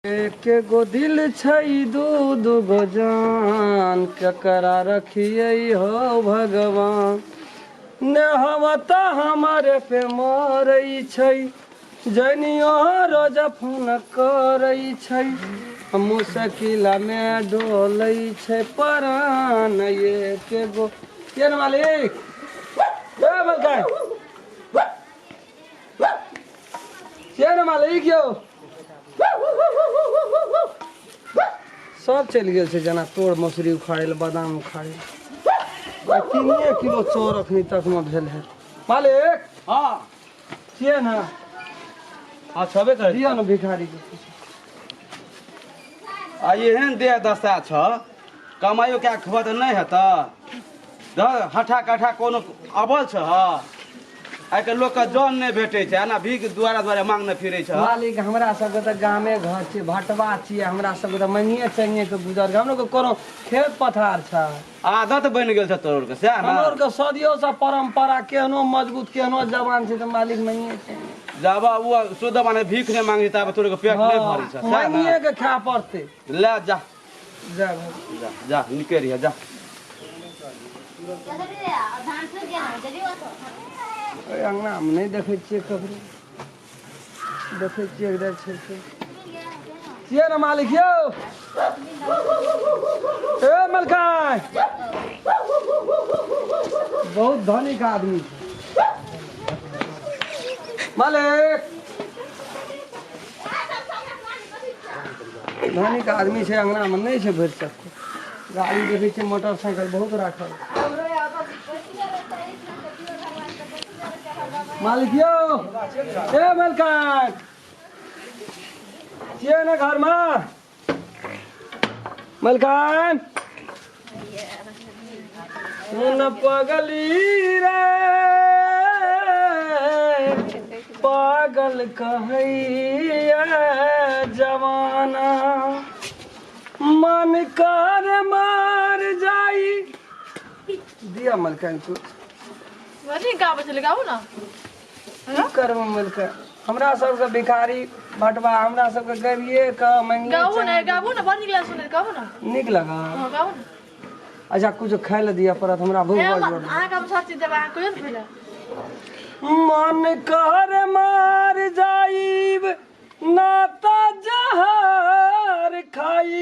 एके गो दिल छै दू दू गो जान केकरा रखियै हो भगवान ने हवा तऽ हमारे पे मरै छै जनियो रोज फोन करै छै मुश्किलमे डोलै छै परान एके गो के ने मालिक ए मलकाय के ने मालिक यौ सब चलि गेल छै जेना तोड़ मसुरी उखाड़े लए बादाम उखाड़े लए। आ 3 किलो चाउर अखनी तकमे भेल है मालिक। हाँ। छियै ने? हाँ, छबे करै। दिअ ने भिखारीके। आ एहन देह दशा छ, कमाइयो कए खेबह तऽ नहि हेतऽ। हठा कठा कोनो अबल छ। आइ काल्हि लोकके जन नहि भेटै छै, एना भीख दुआरा दुआरे मांगने फिरै छ। मालिक, हमरा सबके तऽ गामे घर छै, भटवा छियै। हमरा सबके तऽ मंगिए चंगिए के गुजर। हमरो के कोनो खेत पथार छै? आदत बनि गेल छ तोहर के, सएह ने? हमरो के सदियों से परंपरा केहनो मजबूत, केहनो जवान छै तऽ मालिक मंगिए चंगिए। जाबा ओ शुद्ध माने भीख नहि मांगे ताबे तोर के पेट नहि भरै छ, सएह ने? मंगिए के खाय पड़तै। ले जा। जा भाई। जा जा, निके रहिए, जा। ओहि अङ्गनामे नहि देखै छियै ककरो। देखै छियै, एक छै से छियै ने मालिक यौ? ए मलकाय, बहुत धनिक आदमी छै मालिक। धनिक आदमी छै। अङ्गनामे नहि छै भरि सक। गाड़ी देखै छियै, मोटरसाइकिल बहुत राखल। मालिक यौ, ए मलकान, छियै ने घरमा मलकान? सुन पगली रे, पागल कहैया जमाना, मन कर मार जाई। दिया मलकान कुछ। बड़ी गाबै छलै, गाबू ने। की करबै मलकान, हमरा सबके भिखारी बटवा, हमरा सबके गबिए के मंगिए। गाबू ने, गाबू ने, बड़ नीक लागै सुनै, गाबू ने। नीक लगा? हँ, गाबू ने। अच्छा, कुछ खाय लए दिअ पड़त हमरा, भूख हे, बड़ जोर। अहाँके हम सब चीज देबै, अहाँ कहियौ ने पहिले। मन कर मार जाइब नाता जहर खाई,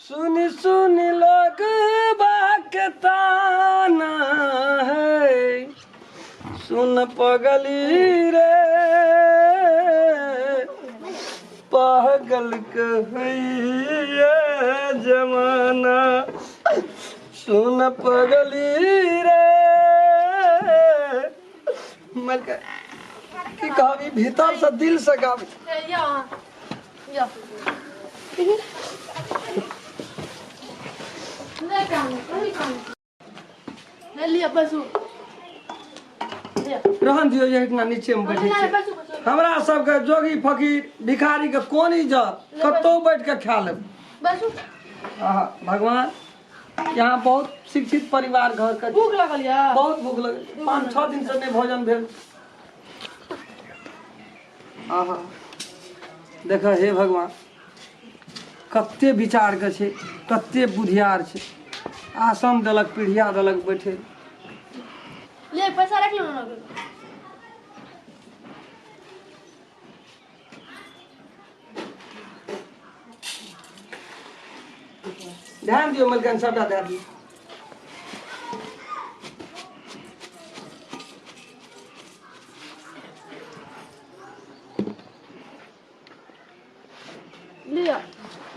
सुन सुन लोग बाक ताना है। सुन पगली रे, पागल कहैया जमाना, सुन पगली रे। मलका, की कहबी, भीतर से दिल से गाबी। हे, यौ अहाँ यौ नहि कानू, कही कानू नहि। लिअ, बैसू, लिअ। रहन दियौ, एहिठिना नीचे मे बैठे नहि, छी। बैसू, बैसू। हमरा सबके जोगी फकीर भिखारी के कोन इज्जत, कतौ बैठ के खा लेब। बैसू। आहा, भगवान, यहाँ बहुत शिक्षित परिवार घर के। भूख लागल यऽ? बहुत भूख लगल, 5-6 दिन से नहीं भोजन भेल। आहा, देख हे भगवान, कते विचार के छै, कते बुधियार छै। आसन देलक, पीढ़िया देलक बैठे। ले, पैसा राखि लू ने। ध्यान दियौ मलकान, सबटा दए दियौ। लिअ,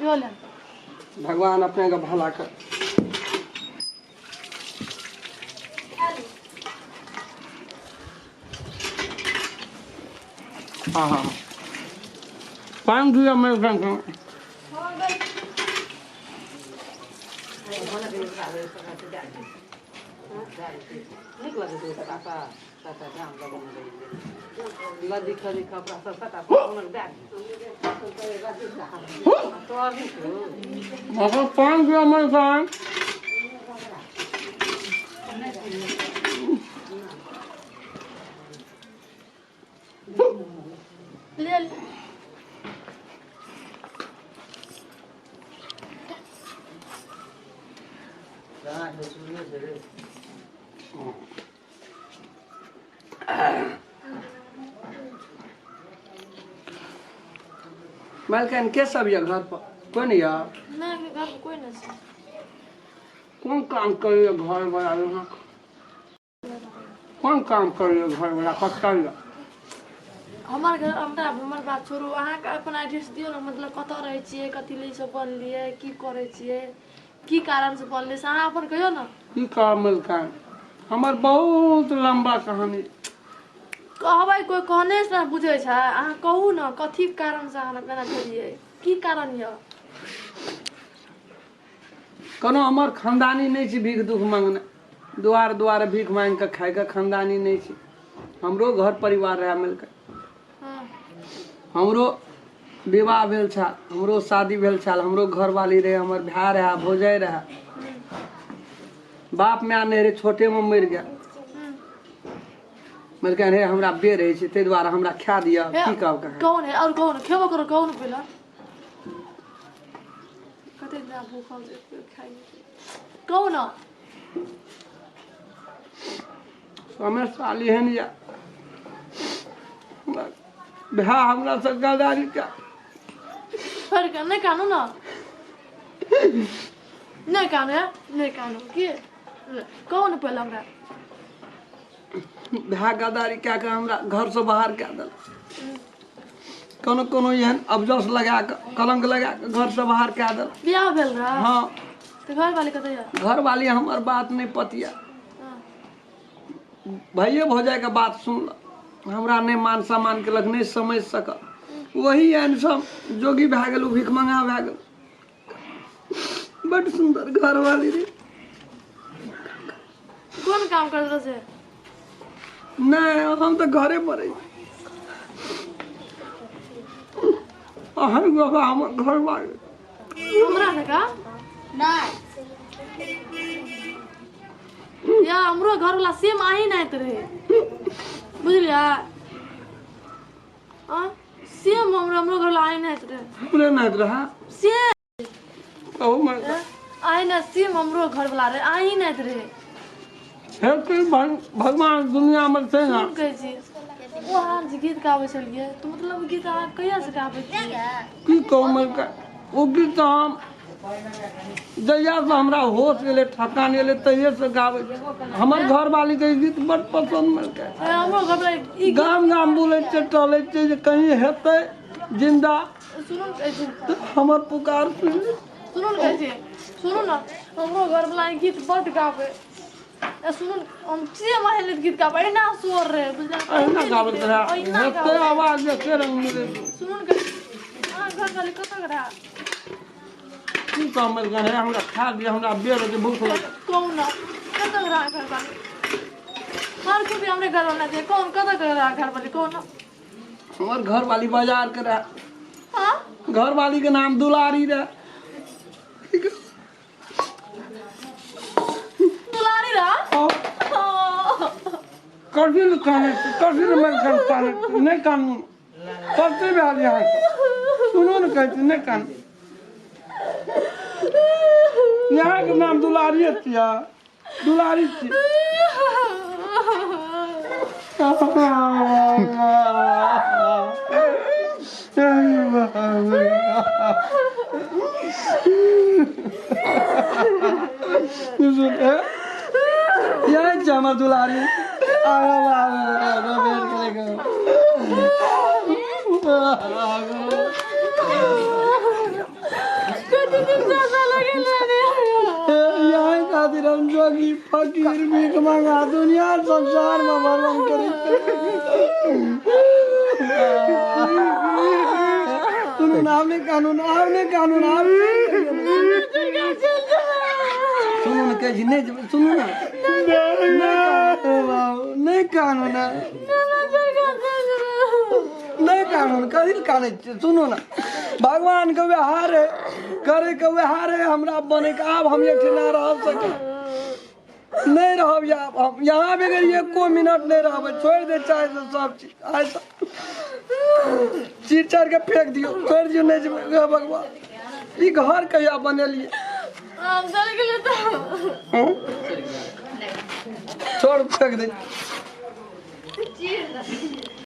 इहो ले। भगवान अपने के भला कर। हाँ हाँ, पान दिया मलकान के। मगर पान दिया मलकान। ले ले। मालकाइन के सब यऽ घर पर कोई नहीं यऽ नहि घर पर कोई नहि छै। कोन काम करिए घर वाला यहाँ? कोन काम करिए घर वाला कतऽ यऽ? हमर घर, हमरा हमर बात छोड़ू, अहाँके अपन एड्रेस दियौ ने, मतलब कतऽ रहै छियै, कथी लए ई सब बनलियै, की करै छियै, की कारणसँ बनलियै, से अहाँ अपन कहियौ ने। की कहब मलकान, हमर बहुत लम्बा कहानी। कहबै कोइ कहने से ने बुझै छै, अहाँ कहू ने कथी कारणसँ अहाँ एना भेलियै, की कारण यऽ? कोनो हमर खानदानी नहि छै भीख दुख मांगने, दुआर दुआर भीख मांगि कऽ खाइके खानदानी नहि छै। हमरो घर परिवार रहए मिलके, हमरो विवाह भेल छल, हमरो शादी भेल छल, हमरो घरवाली रहै, हमर भाय रहए, भौजाइ रहए, बाप माय नहि रहै, छोटेमे मरि गेल। मलकै रे हमरा बेर रहै छै, ताहि दुआरे हमरा खा दिअ। की कहब कहाँ कौन है और कौन खेबो करो, कौन पहिले कते दिना भूखल छै, कोइ खाइ नहि छै। कहू ने। समय साल एहन यऽ, भाय हमरा से गदारी के फेर के नहि कानू ने, नहि कानू, हे नहि कानू। की कहू ने पहिले हमरा। भाय गदारी कए कऽ हमरा घरसँ बाहर कए देलक। कोनो कोनो एहन अफजस लगा कऽ, कलंक लगा कऽ घरसँ बाहर कए देलक। बियाह भेल रहा? हँ। तऽ घरवाली कतऽ यऽ? घरवाली हमर बात नहि पतिया, भैये भौजाइके बात सुनलक, हमरा नहि मान सम्मान केलक, नहि समझि सकल। वही एहन सब जोगी भए गेल, ओ भिखमंगा भए गेल। बड सुन्दर घरवाली रे। कोन काम करैत से? नहि, हम तऽ घरे पर रही। अहाँ बाबा हमर घरवाली। हमरा से का नहि या हमरो घरवाला सेम आही नाइत रहे, बुझलियै? आ सेम हमरो हमरो घरवाला आही नाइत रहे। हमरे नाइत रहा सेम। कहू मैं आही ना, सेम हमरो घरवाला रहे, आही नाइत रहे। हे कोई भगवान दुनिया में छै ना। सुन कहै छी, ओ अहाँ जे गीत गाबै छलियै तऽ मतलब गीत अहाँ कहिया से गाबै छियै? की कहू मैं, ओ गीत तऽ हम जहियासँ हमरा होश एलै, ठकान एलै, तहिएसँ गाबै छी। हमर घरवाली के ई गीत बड पसन्द मिलकै। ए, हमरो घरवाला ई गीत गाम गाम बुलै छै, टहलै छै जे कहीं हेतै जिन्दा सुनू ने कहै छी तऽ हमर पुकार सुनि। सुनू ने कहै छी, सुनू ने, हमरो घरवाला ई गीत बड गाबै। ए सुनू ने, हम से महिला गीत गाबै, एना स्वर रहे, बुझलियै? अहिना गाबैत रहए, एहिना हेतै गाबै। आवाज एके रंग मिलै। सुनू ने कहै छी, अहाँ घरवाली कतऽ के रहए? की कहब मलकान, हे हमरा खा दिअ, हमरा बेर होइ छै, भूख लागल। कहू ने कतऽ के रहए घरवाली? हर खुशी हमरे घरवाला छै। कौन कतऽ के रहए घरवाली, कहू ने? हमर घरवाली बाजार के रहए। हाँ? घरवाली के नाम दुलारी रहे। दुलारी रहा? हाँ। कथी लए कानै छी? कथी लए मलकान कानै छी? नहि कानू, कथी भेल अहाँके? सुनू ने कहै छी, नहि कानू। यहाँके नाम दुलारिये छियै, दुलारी छियै। यही छै हमर दुलारी। आगो आगो आगो भेट गेलै। कते दिन ज्यादा लगेल रे। यही खातिर हम जोगी फकीर भीख मंगा दुनिया संसार में भ्रमण करै। सुनू ने, आब नहि कानून, आब नहि कानून, आब सुनू ने कहै छी, नहि जेबै। सुनू ने, नहि कानून, नहि कानून। कथी लए कानै छियै? सुनू ने, भगवान के व्यवहार है, करे के व्यवहार है हमरा बने के। आब हम एकठिना रह सकै नहि रहब। या हम यहाँ बगैर एको मिनट नहि रहबै। छोड़ि दे चाहे से सब चीज, आइ चीर चारि के फेंक दियौ, छोड़ि दियौ, नहि जेबै। हे भगवान, ई घर कहिया बनेलियै? हम चल गेलियै तऽ हूँ? छोड़ फेंक दे। चीर।